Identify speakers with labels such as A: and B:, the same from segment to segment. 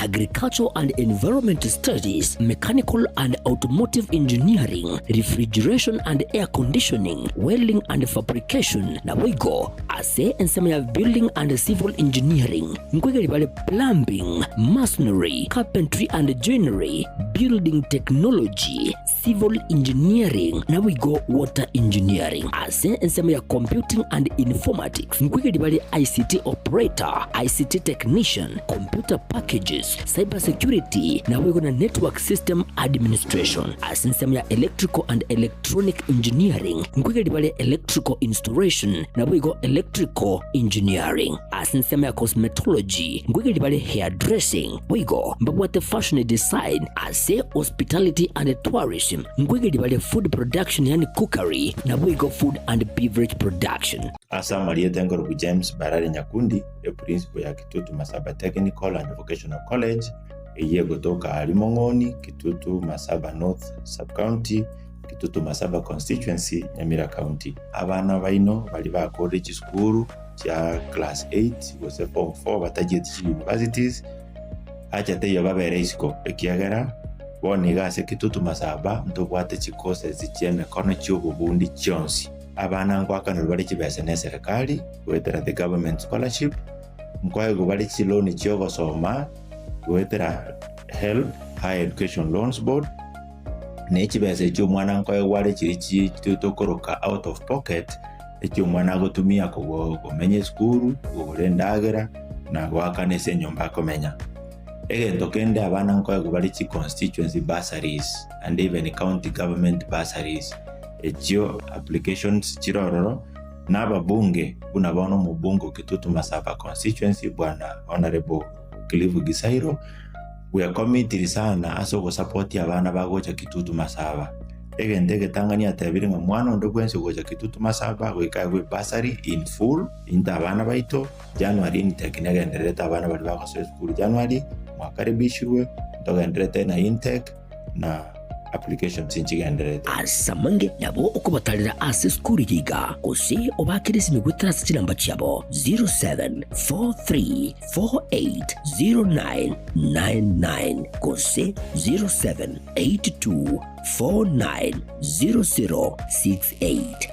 A: Agriculture and Environment Studies, Mechanical and Automotive Engineering, Refrigeration and Air Conditioning, Welding and Fabrication, naboigo ase ensemo ya Building and Civil Engineering nkoigeria bare Plumbing, Masonry, Carpentry and Joinery, Building Technology, Civil Engineering naboigo Water Engineering. Ase ensemo ya Computing and Informatics nkoigeria bare ICT Operator, ICT Technician, Computer Packages, Cyber Security naboigo na Network System Administration. Ase ensemo ya Electrical and Electronic Engineering nkoigeria bare Electrical Installation naboigo Electrical Engineering. Ase ensemo ya Cosmetology nkoigeria bare Hairdressing boigo mbabwate Fashion Design. Ase Hospitality and Tourism nkoigeria bare Food Production yaani Cookery naboigo Food and Beverage Production.
B: Ase amarieta nkorokwa James Barari Nyakundi, eprincipo ya Kitutu Masaba Technical and Vocational College, eyio egotoka aaria Mong'oni, Kitutu Masaba North Sub-County, Kitutu Masaba Constituency, Nyamira County. Abana baino baria bakorire chisukuru chia class eight gose form four batachieti chi universities, acha teiyo babere isiko, ekiagera bono iga ase Kitutu Masaba ntobwate chicourses chi'emekono chi'obobundi chionsi. Abana ngoakanerwa bare chibesa neserekari goetera the government scholarship, nkoegwa bare chiloan chi'ogosoma goetera HELB, Higher Education Loans Board, ne chibesa echio omwana nkoegwa are chiria chi tokoroka out of pocket, echio omwana agotumia kogo komenya esukuru, kogora endagera, na goakana ase enyomba akomenya. Egento kende abana nkoegwa bare chi constituency bursaries and even county government bursaries. Echio applications chire ororo, na ababunge buna bono omobunge o Kitutu Masaba constituency bwana Honourable Cliff Gisairo, bwekomitiri sana ase ogosupport abana bagocha Kitutu Masaba. Egento egetang'ani atebire ng'a mwana onde bwensi ogocha Kitutu Masaba goika aegwe bursary in full, into abana baito, January intake negendererete abana baria bagosoa esukuru January, mwakaribishirwe, ntogendererete na intake na applications nchigendererete.
A: Ase amange nabo okobatarera ase esukuru eye iga, gose obaakere esimi goetera ase chinamba chiabo 0743480999 gose 0782490068.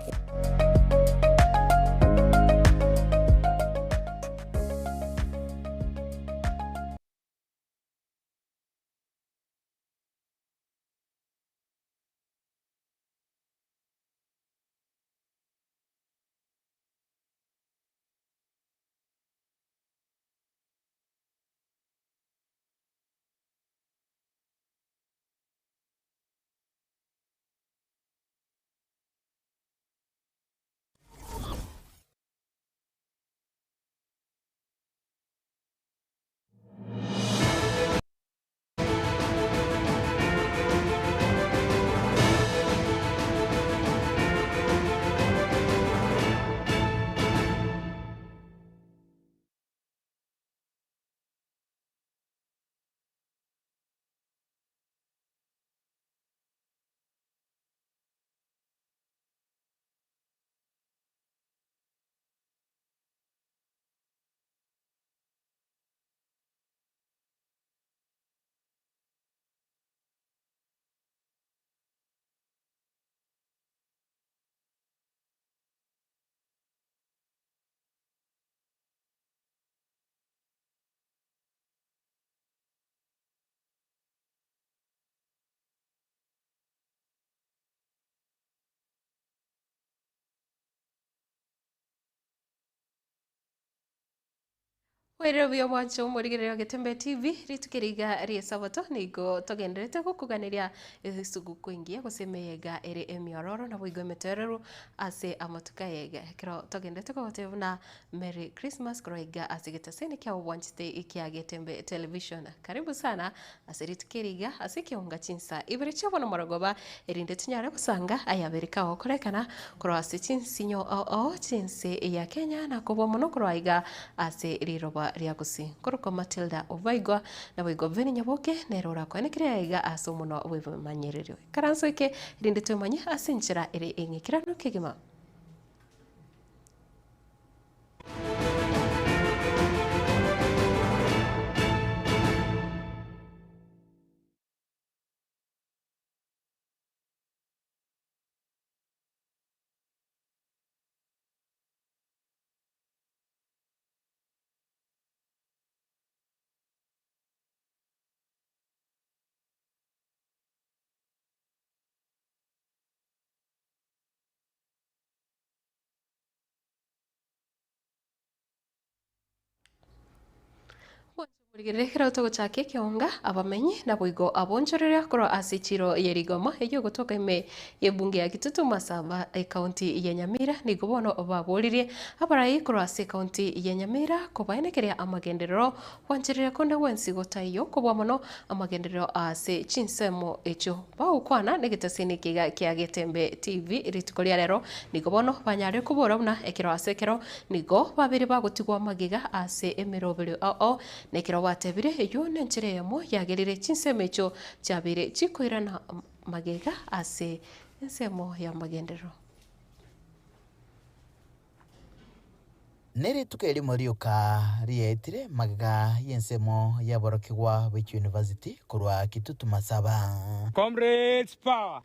C: Oirire buya omwancho omorigereria o Getembe TV, rituko eri iga ri'Esabato nigo togendererete gokuganeria esuguku engiya gose emeyega ere emiororo naboigo emetoereru ase amatuko aya iga. Ekero togendererete kogotebia buna Merry Christmas korwa iga ase egetaseni kiabo bwanchete ekia Getembe Television. Karibu sana Ase rituko eri iga, ase ekeonga chinsa ibere chia bono morogoba, erinde tinyare gosanga ayabereke agokorekana korwa ase chinsinyo ao ao chi'ense ya Kenya na kobua mono korwa aiga ase riroba ria Gusii. Nkorokwa Matilda Obaigwa, naboigo Veni Nyaboke nere orakoenekerie aiga ase omonwa bw'ebimanyererio. Ikaranso eke erinde twemanye ase enchera ere eng'ikeranu kegima. Rigereria ekero togochaka ekeonga, abamenyi naboigo abonchoreria korwa ase echiro ye rigoma eyio egotoka ime y'ebunge ya Kitutu Masaba ekaunti ya Nyamira nigo bono baboririe abarai korwa ase ekaunti ya Nyamira kobaenekeria amagenderero gwanchereria konde gwensi gotaiyo kobua mono amagenderero ase chinsemo echio bagokwana negetasini ekiga kia Getembe TV rituko ria rero nigo bono banyarire kobora buna ekero ase ekero Nigo babere bagotigwa magega ase emeroberio ao, na ekero batebire, Eyio nenchera eyemo yagerire chinsemo echio chiabeire chikoirana magega ase ensemo y'amagenderero.
D: Ne rituko erimo rioka riaetire magega y'ensemo y'aborokigwa be chiuniversity korwa Kitutu Masaba.
E: Comrades power!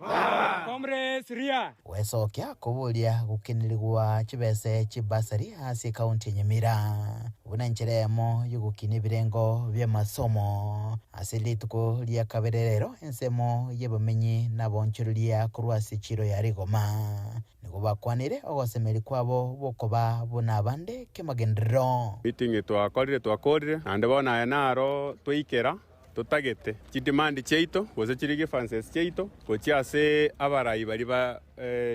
E: Comrades rear!
D: Gwesokia koboria gokenerigwa chibese chi'bursary ase ekaunti ya Nyamira buna enchera eyemo y'ogokina ebirengo bi'amasomo. Ase rituko ria kabere rero ensemo y'abamenyi naboonchoreria korwa ase chiiro ya Rigoma nigo bakwanire ogosemeria kwabo bokoba buna abande kemagenderero.
E: Meeting twakorire twakorire naende bono aya naro twaikera. Totagete chidemand chiaito gose chiri grievances chiaito gochia ase abarai baria ba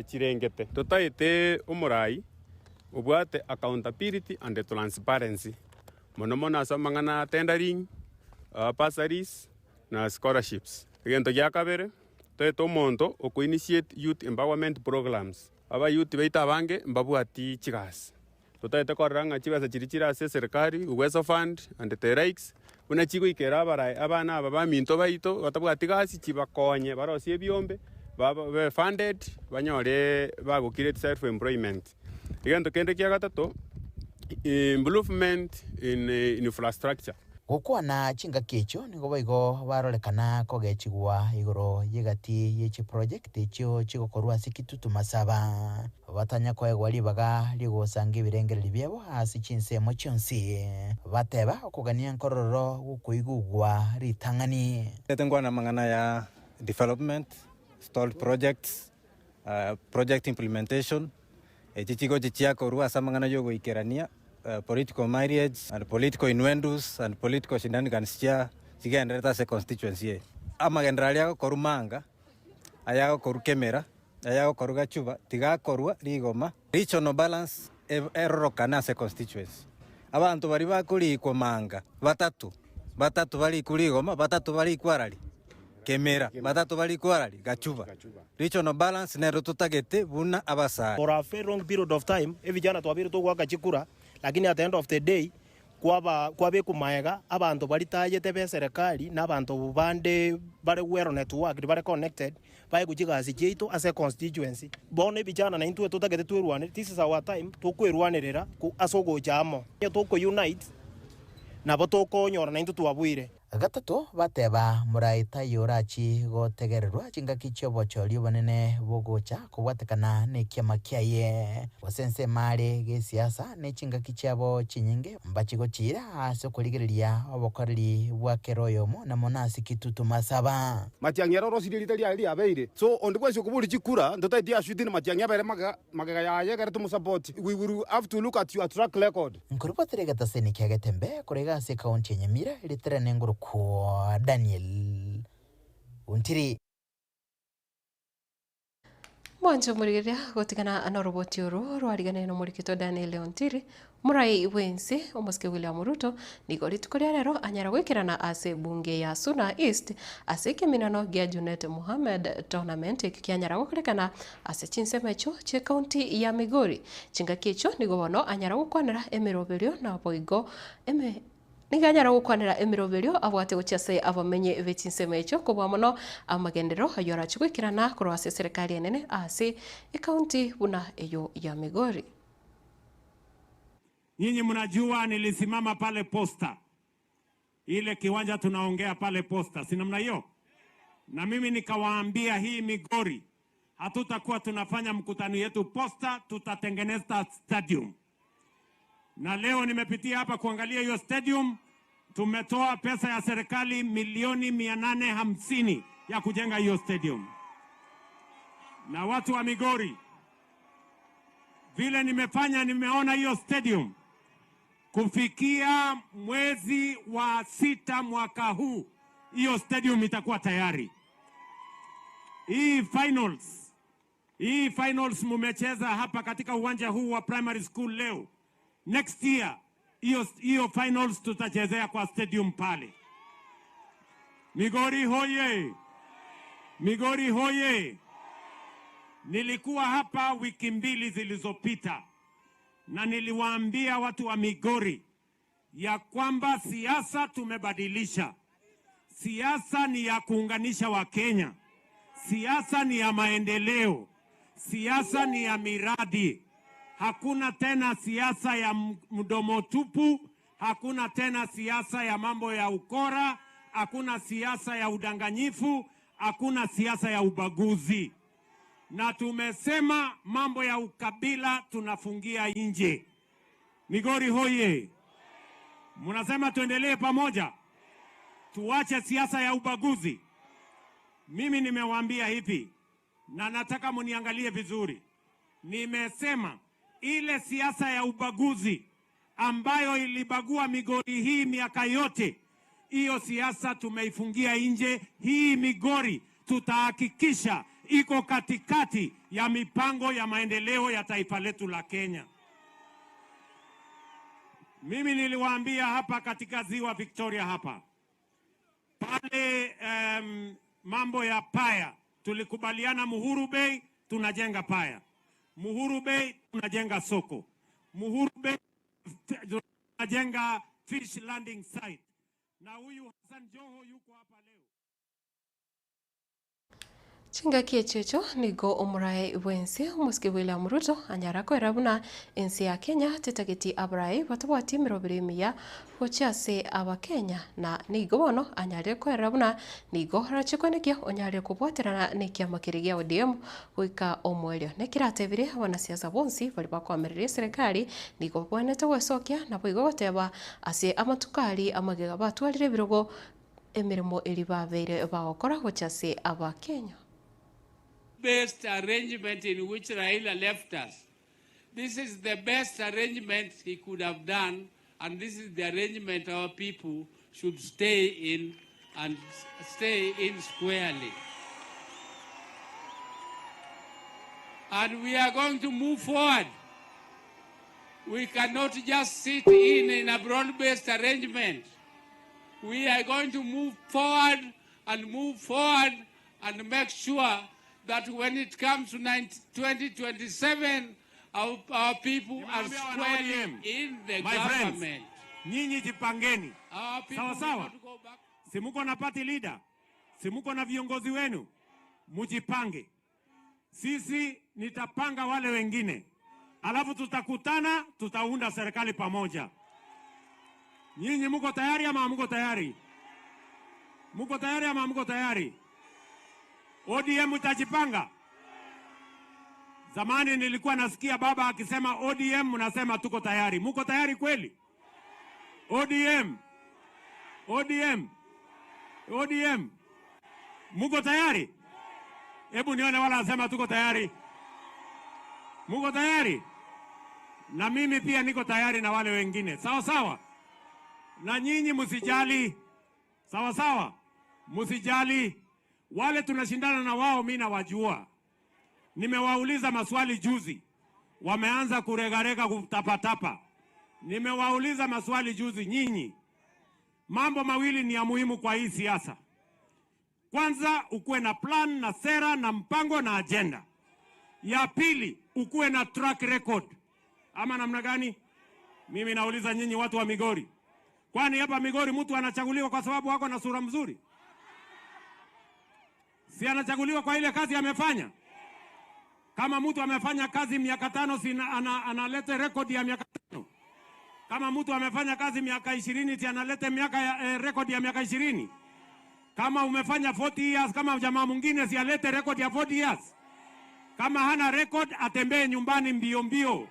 E: chirengete. Totaete omorai obwate accountability and transparency mono mono ase amang'ana a tendering, bursaries na scholarships. Egento gia kabere, toete omonto oko initiate youth empowerment programs. Abayouth baito abange mbabwati chigasi. Totaete korora ng'a chibesa chiria chire ase eserekari, Uwezo Fund and the likes, buna chigoikera abarae abana aba baminto baito batabwati gasi chibakonye barosie ebiombe, babe funded, banyore bago create self employment. Egento kende kia gatato, improvement in infrastructure.
D: Gokwana chingaki echio nigo boigo barorekana kogechigwa igoro y'egati ye chiproject echio chigokorwa ase Kitutu Masaba, batanya koegwa ribaga ri'ogosanga ebirengererio biabo ase chinsemo chionsi, bateba okogania nkororo gokoigugwa ritang'ani.
F: Ntete nkwane amang'ana ya development, stalled projects, project implementation, Echi chigochi chiakorwa ase amang'ana y'ogoikerania political marriage and political innuendos and political shenanigans chia chigendererete ase constituency eye. Amagenderero aria agokorwa Manga, aya agokorwa Kemera, aya agokorwa Gachuba tigakorwa rigoma. Regional balance erorokane ase constituency. Abanto baria bakorikwa Manga batato, batato barikwe rigoma, batato barikwe arari Kemera, batato barikwe arari Gachuba. Regional balance nero totagete buna abasae.
G: For a very long period of time evijana twabeire togoaka chikura lakini at the end of the day kwaba kwabekwa maega abanto baria tayete be serikali na abanto bande bare well networked bare connected baegwe chigasi chiaito ase econstituency. Bono evijana naintwe totagete twerwane this is our time tokwerwanerera ase ogocha amo. Onye toko unite nabo tokonyora naintwe twabuire.
D: Gatato bateba, Morai taiyo orachie gotegererwa chingaki chi'obochori obonene bogocha kobwatekana nekiama kiaye, gose ensemo are gesiasa ne chingaki chiabo chinyinge mbachi gochiira ase okorigereria obokoreri bwa kera oyomo na mono ase kitutu masaba.
H: Matiang'i ere orosirie erieta riaye riabeire. So onde bwensi okoboria chikura, ntotaeti ashuti na Matiang'i abere magega magega yaye ekere tomosapoti. We will have to look at your track record.
D: Nkorobotera egetaseni kia Getembe korwa iga ase ekaunti ya Nyamira ritere nengorokwo Daniel Ontiri.
C: Mwanche omorigereria gotigana noroboti oro rwariganire nomorikito Daniel Ontiri, omorai bw'ense omosike William Ruto nigo rituko ria rero anyara goikerana ase ebunge ya Suna East ase ekeminano gia Junet Mohammed Tournament ekio kianyara gokorekana Ase chinsemo echio chi'ecounty ya Migori, chingaki echio nigo bono anyara gokwanera emeroberio naboigo eme nigo anyara gokwanera emeroberio abwate gochia ase abamenyi be chinsemo echio kobua mono amagenderero ayio arachie goikerana korwa ase eserekari enene ase ecounty buna eyio ya Migori.
I: Nyinyi mnajua nilisimama pale Posta, ile kiwanja tunaongea pale Posta, si namna hiyo? Na mimi nikawaambia hii Migori hatutakuwa tunafanya mkutano yetu Posta, tutatengeneza stadium. Na leo nimepitia hapa kuangalia hiyo stadium. Tumetoa pesa ya serikali milioni 850 ya kujenga hiyo stadium. Na watu wa Migori, vile nimefanya, nimeona hiyo stadium. Kufikia mwezi wa sita mwaka huu, hiyo stadium itakuwa tayari. Hii finals, hii finals mumecheza hapa katika uwanja huu wa primary school leo. Next year hiyo hiyo finals tutachezea kwa stadium pale. Migori hoye! Migori hoye! Nilikuwa hapa wiki mbili zilizopita na niliwaambia watu wa Migori ya kwamba siasa tumebadilisha. Siasa ni ya kuunganisha Wakenya, siasa ni ya maendeleo, siasa ni ya miradi. Hakuna tena siasa ya mdomo tupu, hakuna tena siasa ya mambo ya ukora, hakuna siasa ya udanganyifu, hakuna siasa ya ubaguzi. Na tumesema mambo ya ukabila tunafungia nje. Migori hoye! Mnasema tuendelee pamoja, tuache siasa ya ubaguzi. Mimi nimewaambia hivi na nataka muniangalie vizuri. Nimesema ile siasa ya ubaguzi ambayo ilibagua Migori hii miaka yote, hiyo siasa tumeifungia nje. Hii Migori tutahakikisha iko katikati ya mipango ya maendeleo ya taifa letu la Kenya. Mimi niliwaambia hapa katika ziwa Victoria hapa pale, mambo ya Paya tulikubaliana Muhuru Bay tunajenga Paya, Muhuru Bay tunajenga soko, Muhuru Bay tunajenga fish landing site, na huyu Hassan Joho yuko hapa leo.
C: Chingaki echio echio nigo omorae bwense omosike William Ruto anyara koera buna ense ya Kenya tetageti abarai batabwati emerobero emiya gochia ase abakenya na nigo bono anyarire koera buna nigo arache kwenekia onyarire kobwaterana na ekiama keria gia ODM goika omoerio. Nekeratebire abanasiasa bonsi bari bakoamereria eserekari nigo babwenerete gwesokia nabo igo goteba ase amatuko aria amagega batwarire ebirogo emeremo eria babeire bagokora gochia ase abakenya.
J: Best arrangement in which Raila left us. This is the best arrangement he could have done, and this is the arrangement our people should stay in and stay in squarely. And we are going to move forward. We cannot just sit in a broad-based arrangement. We are going to move forward and move forward and make sure that when it comes to 2027, our people are
I: Nimewaambia wana
J: squarely
I: ODM.
J: in the
I: My friends,
J: government.
I: nyinyi jipangeni.
J: Our people
I: Sawa
J: will
I: sawa.
J: not go back.
I: Si muko na party leader, si muko na viongozi wenu, mujipange. Sisi nitapanga wale wengine, alafu tutakutana, tutaunda serikali pamoja. Nyinyi muko tayari ama muko tayari? Muko tayari ama muko tayari? ODM itajipanga. Zamani nilikuwa nasikia baba akisema ODM, mnasema tuko tayari. Muko tayari kweli? ODM, ODM, ODM, muko tayari? Hebu nione wala anasema tuko tayari. Muko tayari? Na mimi pia niko tayari na wale wengine. Sawa sawa. Na nyinyi msijali. Sawa sawa. Msijali. Wale tunashindana na wao mimi nawajua. Nimewauliza maswali juzi. Wameanza kuregarega kutapatapa. Nimewauliza maswali juzi nyinyi. Mambo mawili ni ya muhimu kwa hii siasa. Kwanza ukuwe na plan na sera na mpango na agenda. Ya pili ukuwe na track record. Ama namna gani? Mimi nauliza nyinyi watu wa Migori. Kwani hapa Migori mtu anachaguliwa kwa sababu ako na sura mzuri? Si anachaguliwa kwa ile kazi amefanya? Kama mtu amefanya kazi miaka 5, si analete record ya miaka 5? Kama mtu amefanya kazi miaka 20, si analete record ya miaka 20? Kama umefanya 40 years kama jamaa mwingine, si alete record ya 40 years? Kama hana record atembee nyumbani mbio mbio.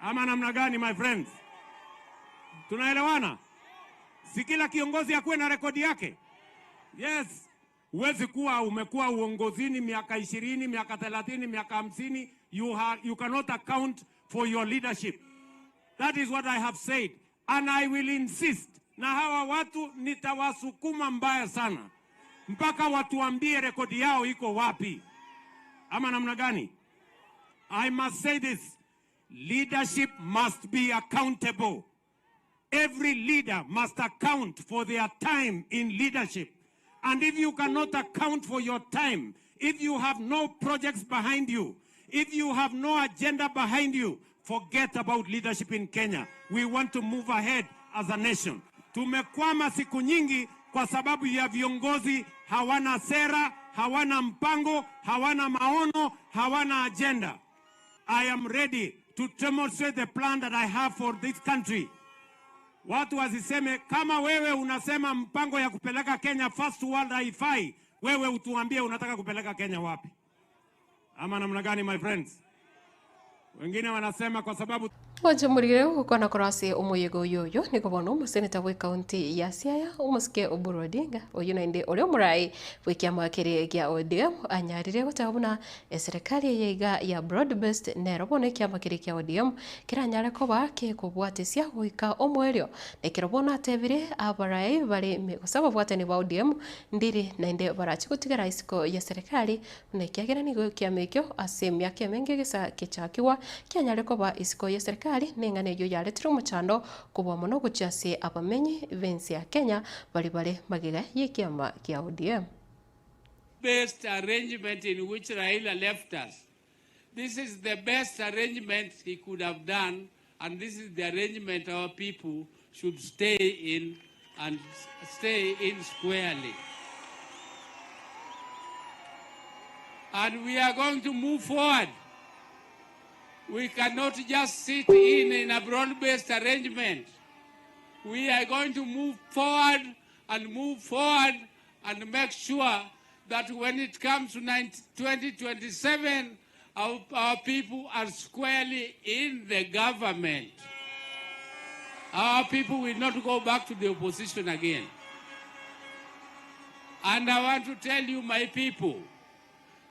I: Ama namna gani my friends? Tunaelewana? Si kila kiongozi akuwe na rekodi yake? Yes. Huwezi kuwa umekuwa uongozini miaka 20, miaka 30, miaka 50, you cannot account for your leadership. That is what I have said and I will insist, na hawa watu nitawasukuma mbaya sana mpaka watuambie rekodi yao iko wapi, ama namna gani? I must say this, leadership must be accountable. Every leader must account for their time in leadership. And if you cannot account for your time, if you have no projects behind you, if you have no agenda behind you, forget about leadership in Kenya. We want to move ahead as a nation. Tumekwama siku nyingi kwa sababu ya viongozi hawana sera, hawana mpango, hawana maono, hawana agenda. I am ready to demonstrate the plan that I have for this country. Watu wasiseme kama wewe unasema mpango ya kupeleka Kenya first world haifai, wewe utuambie unataka kupeleka Kenya wapi? Ama namna gani, my friends? Wengine wanasema kwa sababu
C: Gwancha omorigere gokwana korwa ase omoyega oyo oyo nigo bono omoseneta bw'ekaunti ya Siaya omosike Oburu Odinga oyio naende ore omorai bw'ekiama keria gia ODM anyarire goteba buna eserekari eye iga ya broad based nero bono ekiama keria kia ODM keranyare koba kekobwatesia goika omoerio na ekero bono atebire abarai bare ime gose ababwatani ba ODM ndiri naende barache gotigara isiko y'eserekari Buna ekiagera nigo ekiama ekio ase emiaka emenge gesa gechakigwa, kianyare koba isiko y'eserikari, neng'ana eyio yaretire omochando kobua mono gochia ase abamenyi b'ense ya Kenya baria bare magega y'ekiama kia ODM.
J: Best arrangement in which Raila left us. This is the best arrangement he could have done and this is the arrangement our people should stay in and stay in squarely. And we are going to move forward. We cannot just sit in in a broad-based arrangement. We are going to move forward and move forward and make sure that when it comes to 2027, our, our people are squarely in the government. Our people will not go back to the opposition again. And I want to tell you, my people,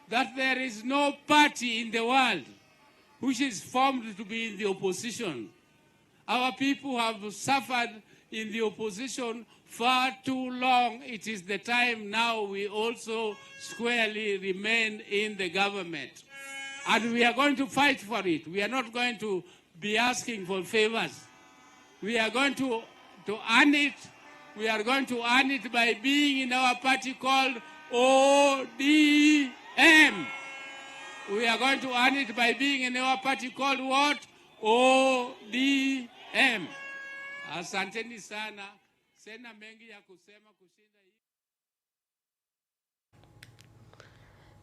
J: that there is no party in the world which is formed to be in the opposition. Our people have suffered in the opposition far too long. It is the time now we also squarely remain in the government. And we are going to fight for it. We are not going to be asking for favors. We are going to, to earn it. We are going to earn it by being in our party called ODM. We are going to earn it by being in our party called what? ODM. Asanteni sana. Sena mengi ya kusema kushinda hii.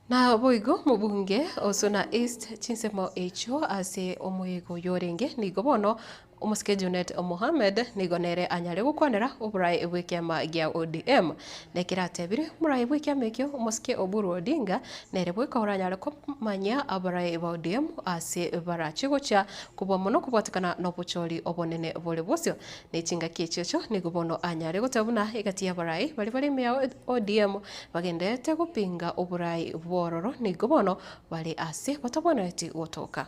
C: Naboigo mobunge o Suna East chinsemo echio ase omoyega oyo orenge nigo bono Omosike Junet Mohammed nigo nere anyare gokwanera oboraai bw'ekiama gia ODM. Na ekero atebire omoraai bw'ekiama ekio Omosike Oburu Odinga nere bweka oranyare komanya abarai ba ODM ase barache gochia kobua mono kobwatekana nobochori obonene bore bosio. Ne chingaki echio nigo bono anyare goteba buna egati y'abarai baria bare ime ya ODM bagendererete gopinga oborai bwororo nigo bono bare ase batabwenereti gotoka.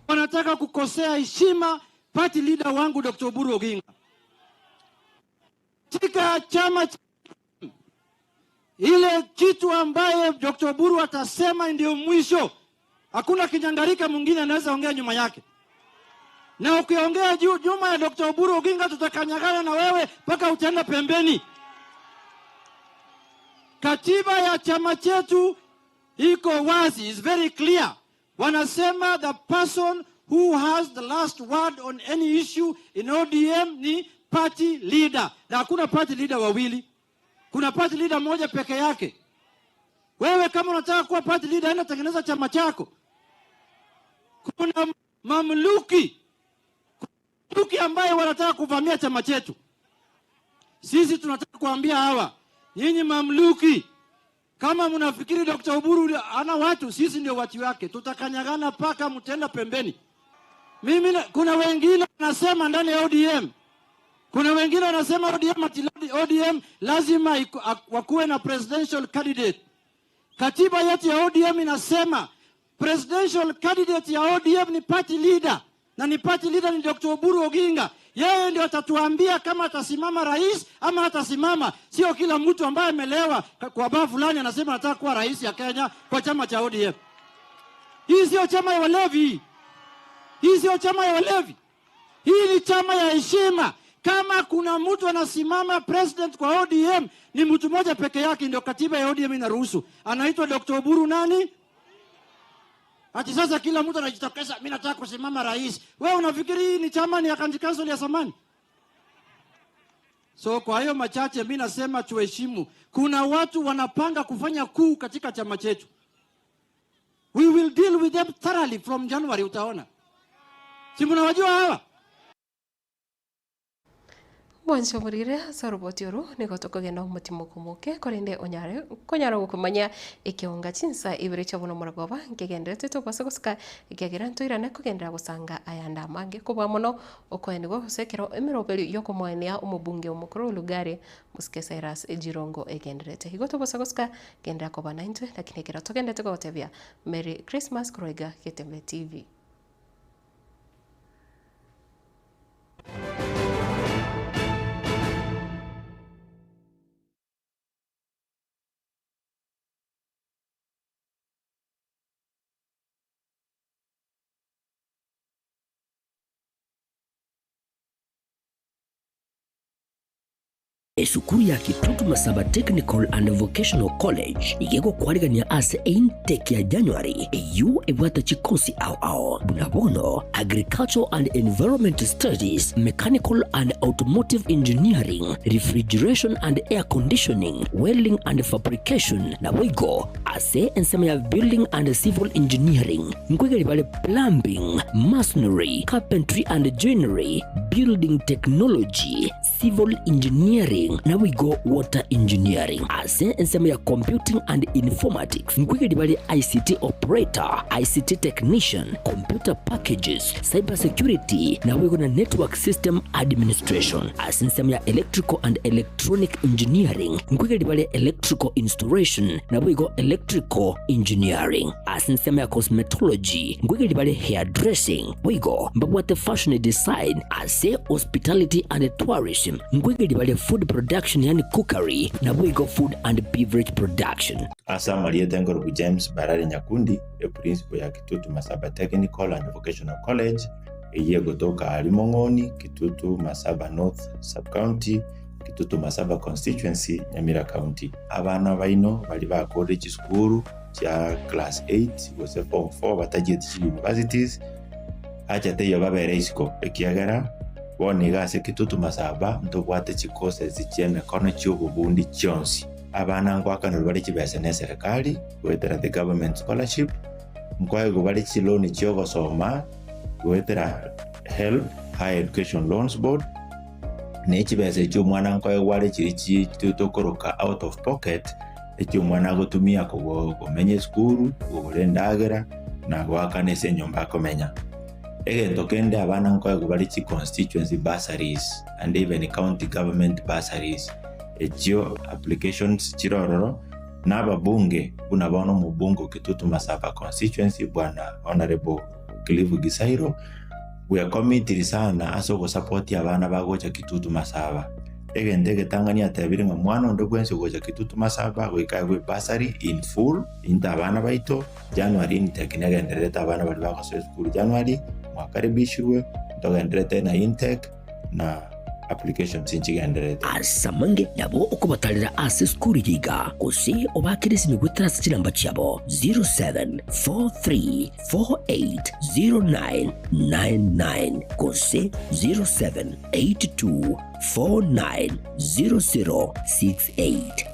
K: Wanataka kukosea heshima party leader wangu Dr. Oburu Oginga. Katika chama cha ile kitu ambaye Dr. Oburu atasema ndio mwisho. Hakuna kinyangarika mwingine anaweza ongea nyuma yake. Na ukiongea juu nyuma ya Dr. Oburu Oginga tutakanyagana na wewe mpaka utaenda pembeni. Katiba ya chama chetu iko wazi, is very clear. Wanasema the person who has the last word on any issue in ODM ni party leader, na hakuna party leader wawili, kuna party leader mmoja peke yake. Wewe kama unataka kuwa party leader, enda tengeneza chama chako. Kuna mamluki mamluki ambaye wanataka kuvamia chama chetu. Sisi tunataka kuambia hawa, nyinyi mamluki, kama mnafikiri Dr. Oburu ana watu, sisi ndio watu wake. Tutakanyagana paka mtenda pembeni. Mimi kuna wengine wanasema ndani ya ODM, kuna wengine wanasema ODM ati ODM lazima wakuwe na presidential candidate. Katiba yetu ya ODM inasema presidential candidate ya ODM ni party leader. na ni party leader ni Dr. Oburu Oginga. Yeye ndio atatuambia kama atasimama rais ama hatasimama. Sio kila mtu ambaye amelewa kwa baa fulani anasema anataka kuwa rais ya Kenya kwa chama cha ODM. Hii sio chama ya walevi, hii sio chama ya walevi, hii ni chama ya heshima. Kama kuna mtu anasimama president kwa ODM ni mtu mmoja peke yake, ndio katiba ya ODM inaruhusu, anaitwa Dr. Oburu nani? Ati sasa kila mtu anajitokeza, mimi nataka kusimama rais. Wewe unafikiri hii ni chama ni ya county council ya zamani? So kwa hayo machache, mimi nasema tuheshimu. Kuna watu wanapanga kufanya kuu katika chama chetu. We will deal with them thoroughly from January, utaona. Si mnawajua hawa?
C: Mwancho morire ase oroboti oro nigo tokogenda omotimo komoke korende onyare konyara gokomanya ekeonga chinsa ibere chia bono morogoba nkegenderete tobasa gosika ekiagera ntoirane kogendera gosanga ayanda amange kobua mono okoenigwa gose ekero emeroberi yokomoenia omobunge omokoro Lugari mosike Cyrus Jirongo egenderete. Igo tobasa gosika gendera koba naintwe lakini ekero togendete kogotebia Merry Christmas korwa iga Getembe TV.
A: Esukuru ya Kitutu Masaba Technical and Vocational College igegokwarigania ase intake ya January eyio ebwate chikosi ao ao buna bono Agricultural and Environment Studies, Mechanical and Automotive Engineering, Refrigeration and Air Conditioning, Welding and Fabrication naboigo ase ensemo ya Building and Civil Engineering nkoigeri bare Plumbing, Masonry, Carpentry and Joinery, Building Technology, Civil Engineering naboigo Water Engineering. Ase ensemo ya Computing and Informatics nkoigeri bare ICT Operator, ICT Technician, Computer Packages, Cyber Security naboigo na Network System Administration. Ase ensemo ya Electrical and Electronic Engineering nkoigeri bare Electrical Installation naboigo Electrical Engineering. Ase ensemo ya Cosmetology nkoigeri bare Hairdressing boigo mbabwate Fashion Design. Ase Hospitality and Tourism nkoigeri bare Food Production yani Cookery naboigo Food and Beverage Production.
B: Ase amarieta Nkoroku James Barari Nyakundi, eprincipal ya Kitutu Masaba Technical and Vocational College, eyio egotoka aria Mong'oni, Kitutu Masaba North Sub-County, Kitutu Masaba Constituency, Nyamira County. Abana baino baria bakorire chisukuru chia class 8 gose form 4 batachieti chi universities, acha teiyo babere isiko ekiagera bono iga ase Kitutu Masaba ntobwate chicourses chia emikono chia obobundi chionsi. Abana nkwakanirwe bare chibesa na eserikali goetera the government scholarship, nkoegwa bare chiloan chia ogosoma goetera HELB, Higher Education Loans Board, na echibesa echio omwana nkoegwa are chiri chi tokoroka out of pocket, echio omwana agotumia komenya esukuru, kogora endagera, na goakana ase enyomba akomenya. Egento kende abana nkoegwa bare chi constituency bursaries and even county government bursaries, echio applications chirororo na ababunge buna bono omobunge o Kitutu Masaba constituency bwana Honorable Cliff Gisairo bwekomitiri sana ase ogosupport abana bagocha Kitutu Masaba. Egento egetang'ani atebire ng'a mwana onde bwensi ogocha Kitutu Masaba goika aegwe bursary in full into abana baito January intake negendererete abana baria bagosoa esukuru January mwakaribishirwe ntogenderete na intake na applications nchigendererete.
A: Ase amange nabo okobatarera ase esukuru eye iga, gose obakere esimi goetera ase chinamba chiabo 0743480999 gose 0782490068.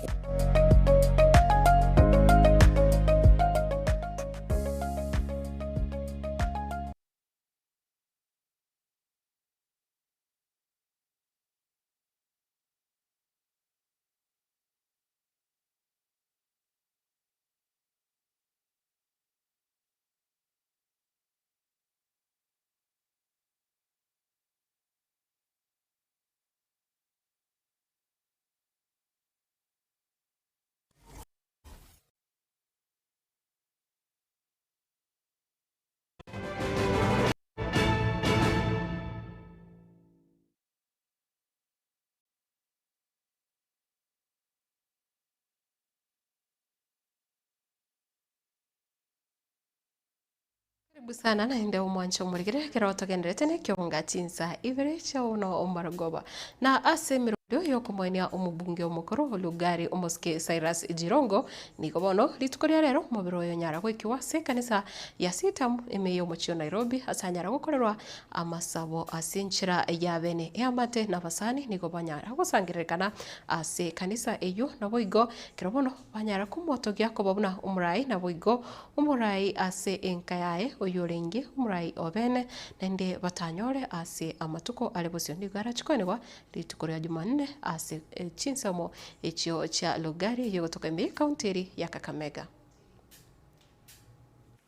C: Karibu sana naende omwanche omorigere ekero togenderete nekionga chinsa ibere chiaono omarogoba. Na ase emeroberio yokomoenia omobunge omokoro o Lugari omosike Cyrus Jirongo, nigo bono rituko ria rero omobere oyo onyara goikigwa ase ekanisa ya CITAM ime yomochie o Nairobi ase anyara gokorerwa amasabo ase enchera ya bene eamate na abasani nigo banyara gosangererekana ase ekanisa eyio naboigo ekero bono Banyara komotogia koba buna omorai, naboigo omorai ase enka yaye oyorenge omorai o bene, naende batanyore ase amatuko are bosio. Nigo arachie koenigwa rituko ria Jumanne ase chinsemo echio chia Lugari eyio egotoka ime y'ecounty eria ya Kakamega.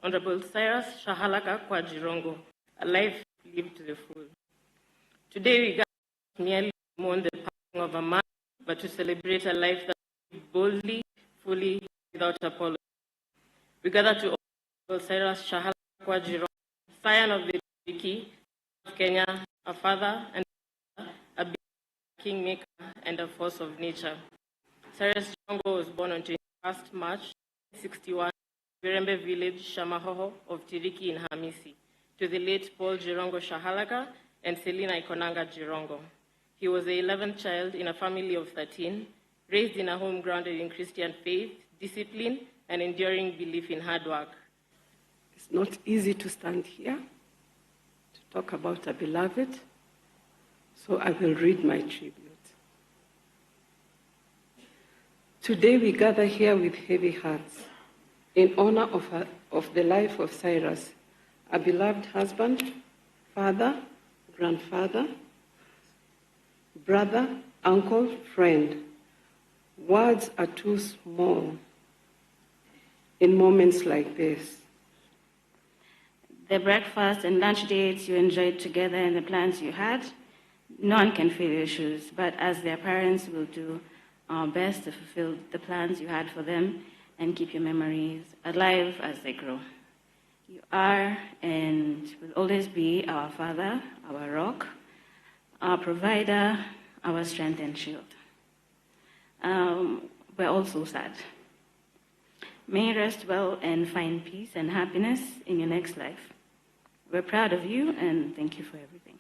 L: Honourable Cyrus Shahalaka kwa Jirongo, a life lived to the full. Today we gather not merely to mourn the passing of a man, but to celebrate a life that was lived boldly, fully, without apology. We gather to honor Cyrus Shahalaka kwa Jirongo, scion of the Tiriki of Kenya, a father and a kingmaker and a force of nature. Cyrus Jirongo was born on 21st March 1961 Virembe village, Shamahoho of Tiriki in Hamisi, to the late Paul Jirongo Shahalaka and Selina Ikonanga Jirongo. He was the 11th child in a family of 13, raised in a home grounded in Christian faith, discipline, and enduring belief in hard work.
M: It's not easy to stand here to talk about a beloved, so I will read my tribute. Today we gather here with heavy hearts in honor of, of the life of Cyrus, a beloved husband, father, grandfather, brother, uncle, friend. Words are too small in moments like this.
L: The breakfast and lunch dates you enjoyed together and the plans you had, none can fill your shoes, but as their parents, we'll do our best to fulfill the plans you had for them and keep your memories alive as they grow. You are and will always be our father, our rock, our provider, our strength and shield. Um, we're all so sad. May you rest well and find peace and happiness in your next life. We're proud of you and thank you for everything.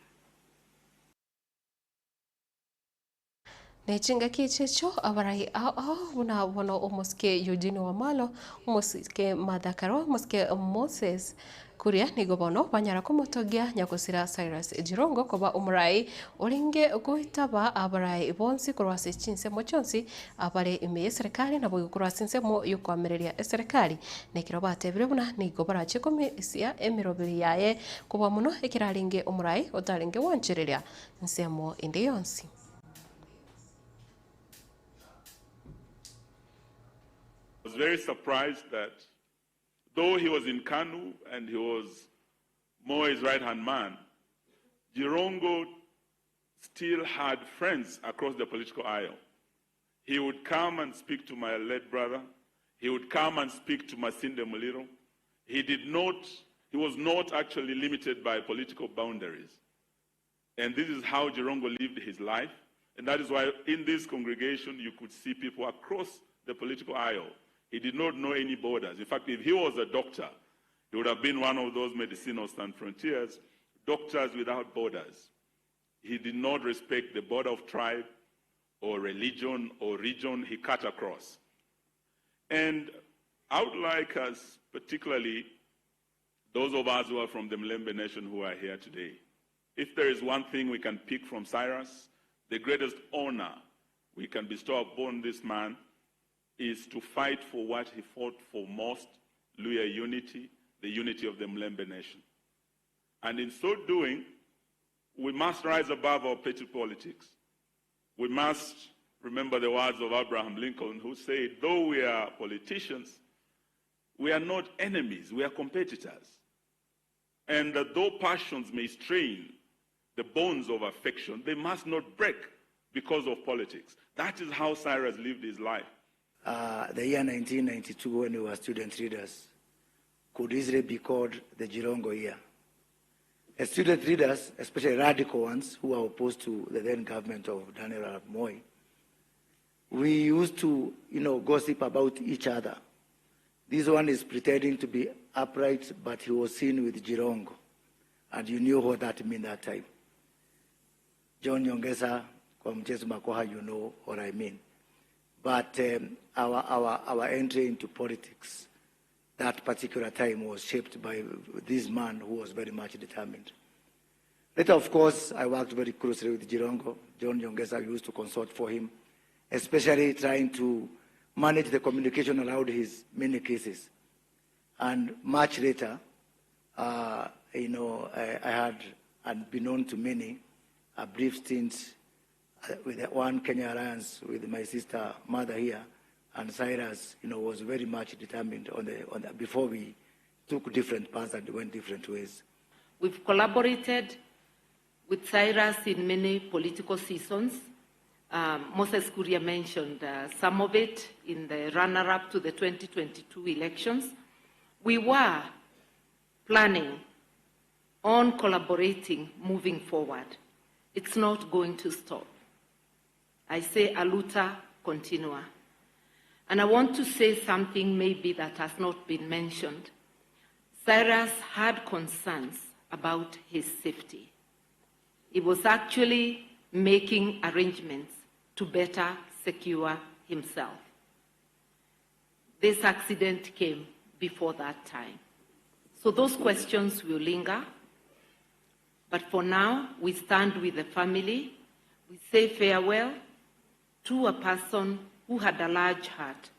C: Ne chingaki echi echio abarai ao ao buna bono omosike Eugene Wamalwa, omosike Martha Karua, omosike Moses Kuria nigo bono banyara komotogia nyagosira Cyrus Jirongo koba omorai orenge goitaba abarai bonsi korwa ase chinsemo chionsi abare ime y'eserekari naboigo korwa ase ensemo y'okoamereria eserekari. Nekero batebire buna nigo barachie komisia emeroberi yaye kobua mono ekero arenge omorai otarenge gwanchereria nsemo ende yonsi.
N: I was very surprised that though he was in Kanu and he was Moi's right hand man, Jirongo still had friends across the political aisle. He would come and speak to my late brother. He would come and speak to Masinde Muliro. He did not, he was not actually limited by political boundaries. And this is how Jirongo lived his life. And that is why in this congregation you could see people across the political aisle. He did not know any borders. In fact, if he was a doctor, he would have been one of those medicinal sans frontiers, doctors without borders. He did not respect the border of tribe or religion or region. He cut across. And I would like us, particularly those of us who are from the Mulembe Nation who are here today, if there is one thing we can pick from Cyrus, the greatest honor we can bestow upon this man is to fight for what he fought for most, Luhya unity, the unity of the Mulembe nation. And in so doing, we must rise above our petty politics. We must remember the words of Abraham Lincoln, who said, though we are politicians, we are not enemies, we are competitors. And that though passions may strain the bonds of affection, they must not break because of politics. That is how Cyrus lived his life.
O: Uh, the year 1992, when we were student leaders, could easily be called the Jirongo year. As student leaders, especially radical ones who are opposed to the then government of Daniel Arap Moi, we used to, you know, gossip about each other. This one is pretending to be upright, but he was seen with Jirongo. And you knew what that meant that time. John Nyongesa, kwa mchezo Makoha, you know what I mean. But um, our, our, our entry into politics that particular time was shaped by this man who was very much determined. Later, of course, I worked very closely with Jirongo. John Nyongesa used to consult for him, especially trying to manage the communication around his many cases. And much later, uh, you know, I, I had, and known to many, a brief stint uh, with the One Kenya Alliance with my sister mother here, and Cyrus, you know, was very much determined on the, on the before we took different paths and went different ways.
P: We've collaborated with Cyrus in many political seasons. Um, Moses Kuria mentioned uh, some of it in the runner-up to the 2022 elections. We were planning on collaborating moving forward. It's not going to stop. I say aluta continua. And I want to say something maybe that has not been mentioned. Cyrus had concerns about his safety. He was actually making arrangements to better secure himself. This accident came before that time. So those questions will linger. But for now, we stand with the family. We say farewell to a person who had a large heart.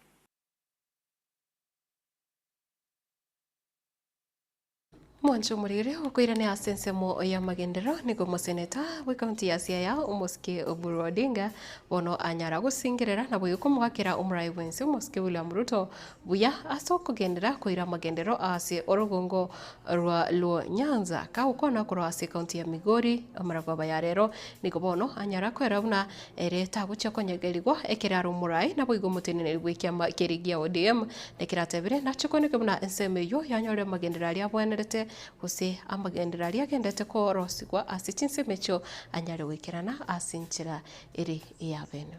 C: Mwanche omorere okoirane ase ensemo y'amagenderero nigo omoseneta bw'ekaunti ya Siaya omosike Oburu Odinga bono anyara gosingerera naboigo komogakera omorai bwense omosike William Ruto buya ase okogendera koira amagenderero ase orogongo rwa Luo Nyanza kagokwana korwa ase ekaunti ya Migori omorabwo aba ya rero nigo bono anyara kwera buna ere tagochia konyegerigwa ekero are omorai naboigo omoteneneri bw'ekiama keria gia ODM Ekero atebire, Nachie kweneke buna ensemo eyio yanyorire amagenderero aria abwenerete, gose amagenderero aria agenderete korosigwa ase chinsemo echio anyare goikerana ase enchera ere ey'abeene.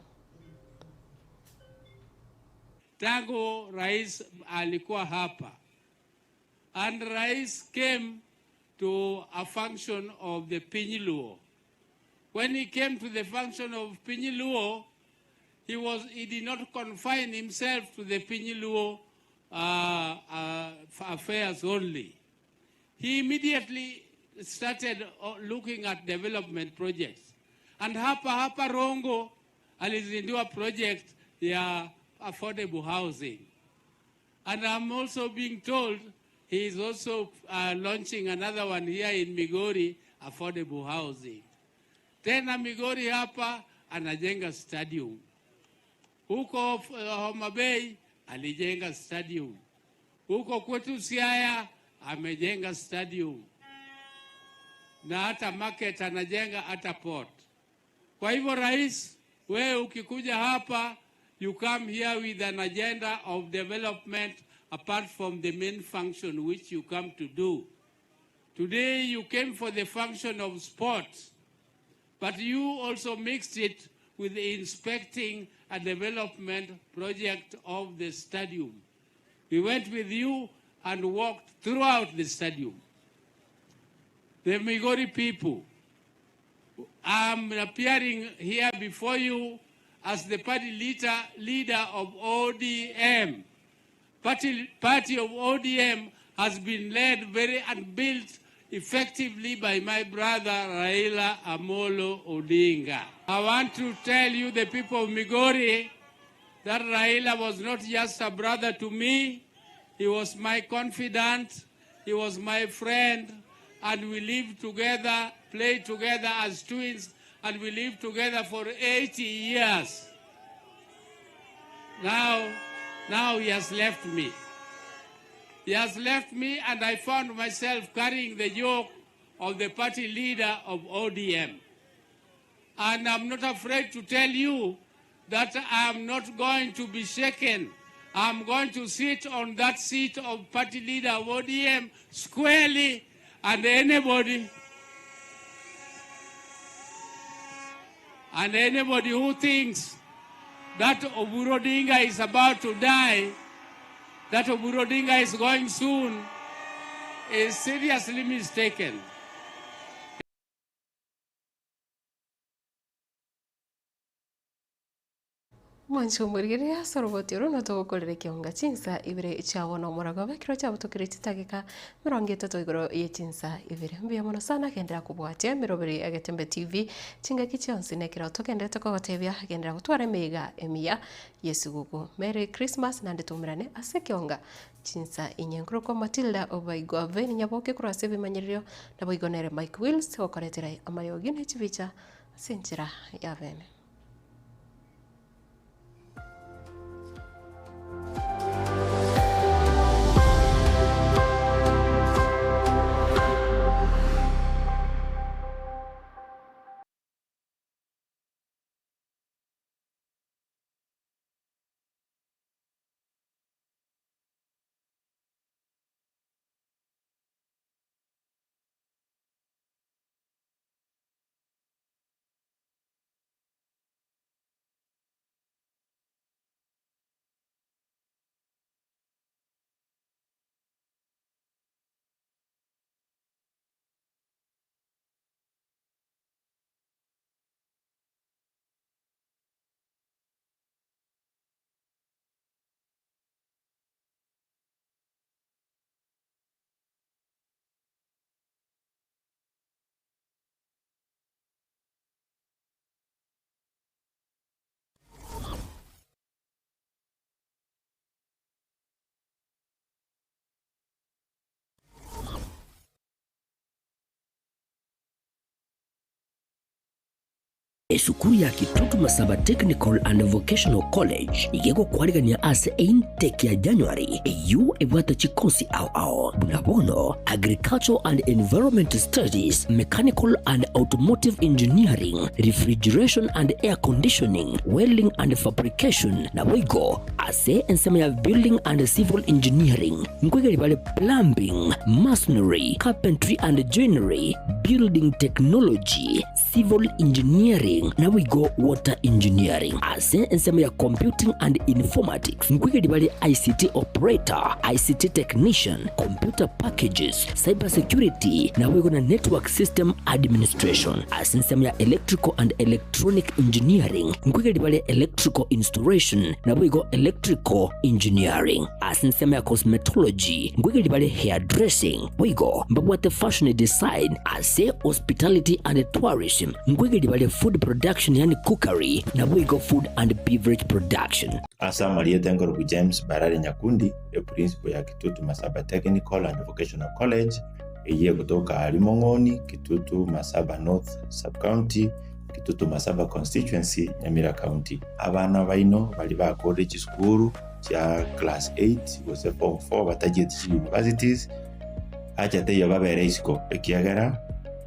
J: Tangu rais alikuwa hapa and rais came to a function of the Piny Luo. When he came to the function of Piny Luo, he, was, he did not confine himself to the Piny Luo uh, uh, affairs only. He immediately started uh, looking at development projects. And hapa hapa Rongo alizindua project ya affordable housing. And I'm also being told he is also uh, launching another one here in Migori, affordable housing. Tena Migori hapa anajenga stadium. Huko uh, Homa Bay alijenga stadium. Huko kwetu Siaya amejenga stadium. Na hata market anajenga hata port. Kwa hivyo rais, wewe ukikuja hapa you come here with an agenda of development apart from the main function which you come to do. Today you came for the function of sports, but you also mixed it with inspecting a development project of the stadium. We went with you and walked throughout the stadium. The Migori people, I'm appearing here before you as the party leader, leader of ODM. Party, party of ODM has been led very and built effectively by my brother Raila Amolo Odinga. I want to tell you, the people of Migori, that Raila was not just a brother to me, he was my confidant, he was my friend, and we lived together, played together as twins, and we lived together for 80 years. Now, now he has left me. He has left me, and I found myself carrying the yoke of the party leader of ODM. And I'm not afraid to tell you that I'm not going to be shaken. I'm going to sit on that seat of party leader of ODM squarely, and anybody and anybody who thinks that Oburu Odinga is about to die, that Oburu Odinga is going soon is seriously mistaken.
C: Mwanche omorigererie ase oroboti oro notogokorera ekionga chinsa ibere chia bono omoragobe ekero chiabotokire chitageka 30 igoro ye chinsa ibere. Mbuya mono sana genderera kobwatia emeroberi ya Getembe TV chingaki chionsi na ekero togenderete kogotebia genderera gotwara emeyega emiya y'esuguku. Merry Christmas naende toumerane ase ekionga chinsa inye. Nkorokwa Matilda Obaigwa Veni Nyaboke korwa ase ebimanyererio naboigo nere Mike Wills ogokoretera amariogi ne chibicha ase enchera ya bene.
A: Esukuru ya Kitutu Masaba Technical and Vocational College nigo egokwarigania ase eintake ya January eyio ebwate chikosi ao ao buna bono Agricultural and Environment Studies, Mechanical and Automotive Engineering, Refrigeration and Air Conditioning, Welding and Fabrication, naboigo ase ensemo ya Building and Civil Engineering nkoigeri bare Plumbing, Masonry, Carpentry and Joinery, Building Technology, Civil Engineering naboigo Water Engineering. Ase ensemo ya Computing and Informatics nkoigeri bare ICT Operator, ICT Technician, Computer Packages, Cyber Security naboigo na Network System Administration. Ase ensemo ya Electrical and Electronic Engineering nkoigeri bare Electrical Installation naboigo Electrical Engineering. Ase ensemo ya Cosmetology nkoigeri bare Hairdressing boigo mbabwate Fashion Design. Ase Hospitality and Tourism nkoigeri bare Food Production yaani Cookery naboigo Food and Beverage Production.
B: Ase amarieta enkorokwa James Barari Nyakundi, eprincipo ya Kitutu Masaba Technical and Vocational College, eyio egotoka aaria Mong'oni, Kitutu Masaba North Sub-County, Kitutu Masaba Constituency, Nyamira County. Abana baino baria bakorire chisukuru chia class 8 gose form 4 batachieti chi universities, acha teiyo babere isiko, ekiagera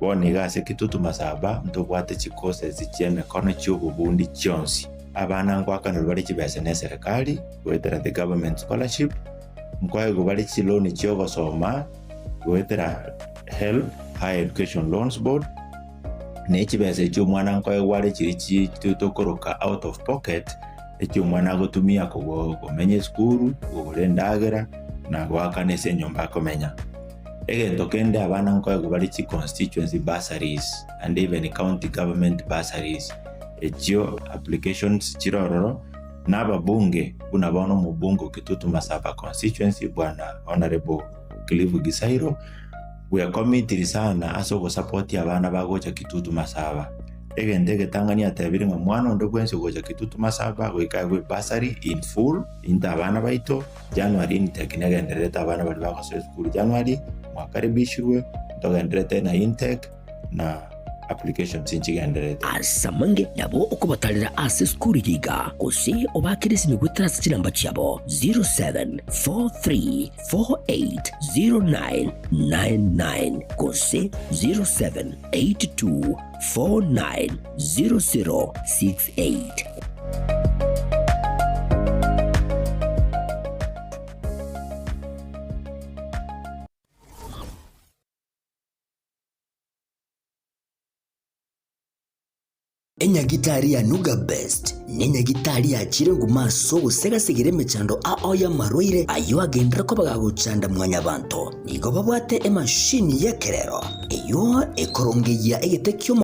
B: bono iga ase Kitutu Masaba ntobwate chicourses chi'emekono chi'obobundi chionsi. Abana ngoakanerwa bare chibesa neserekari goetera the government scholarship, nkoegwa bare chiloan chi'ogosoma goetera HELB, Higher Education Loans Board, ne chibesa echio omwana nkoegwa are chiria chi tokoroka out of pocket, echio omwana agotumia kogo komenya esukuru, kogora endagera, na goakana ase enyomba akomenya. Egento kende abana nkoegwa bare chi constituency bursaries and even county government bursaries, echio applications chire ororo, na ababunge buna bono omobunge o Kitutu Masaba constituency bwana Honourable Cliff Gisairo, bwekomitiri sana ase ogosapotia abana bagocha Kitutu Masaba. Egento egetang'ani atebire ng'a mwana onde bwensi ogocha Kitutu Masaba goika aegwe ebursary in full, into abana baito, January intake negendererete abana baria bagosoa esukuru January, mwakaribishirwe, ntogendererete na intake na applications nchigendererete.
A: Ase amange nabo okobatarera ase esukuru eye iga, gose obaakere esimi goetera ase chinamba chiabo 0743480999 gose 0782490068. Enyagitari ya Nuga Best nenyagitari yachire nguma ase ogosegasegera emechando ao y'amarwaire ayio agenderere koba gagochanda mwanyabanto. Nigo babwate emashini y'ekerero eyio ekorongeyia egete ki'omo.